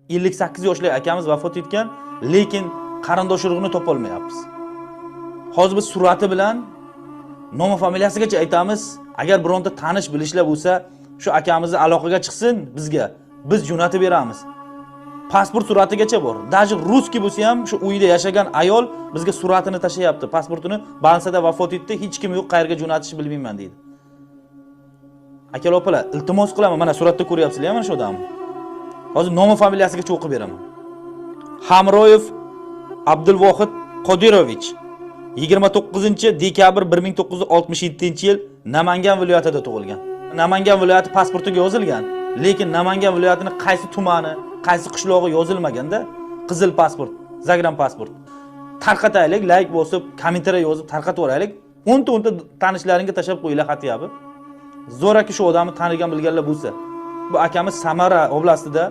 58 yoshli akamiz vafot etgan, lekin qarindosh urug'ini topolmayapmiz. Hozir biz surati bilan nomi familiyasigacha aytamiz. Agar bironta tanish bilishlar bo'lsa, shu akamizni aloqaga chiqsin bizga. Biz jo'natib beramiz. Pasport suratigacha bor. Даже русский bo'lsa ham, shu uyda yashagan ayol bizga suratini tashlayapti. Pasportini, больница da vafot etdi, hech kim yo'q, qayerga jo'natishni bilmayman deydi. Akalar, opalar, iltimos qilaman, mana suratda ko'ryapsizlar mana shu odamni. Hozir nomi familiyasigacha o'qib beraman. Hamroyev Abdulvohid Qodirovich 29 dekabr 1967-yil Namangan viloyatida tug'ilgan. Namangan viloyati pasportiga yozilgan, lekin Namangan viloyatini qaysi tumani, qaysi qishlog'i yozilmaganda, qizil pasport, загран pasport. Tarqataylik, layk bosib, kommentariy yozib tarqatib yuboraylik. 10 ta 10 ta tanishlaringga tashlab qo'yinglar xatyabi. Zo'raki shu odamni tanigan bilganlar bo'lsa. Bu akamiz Samara oblastida.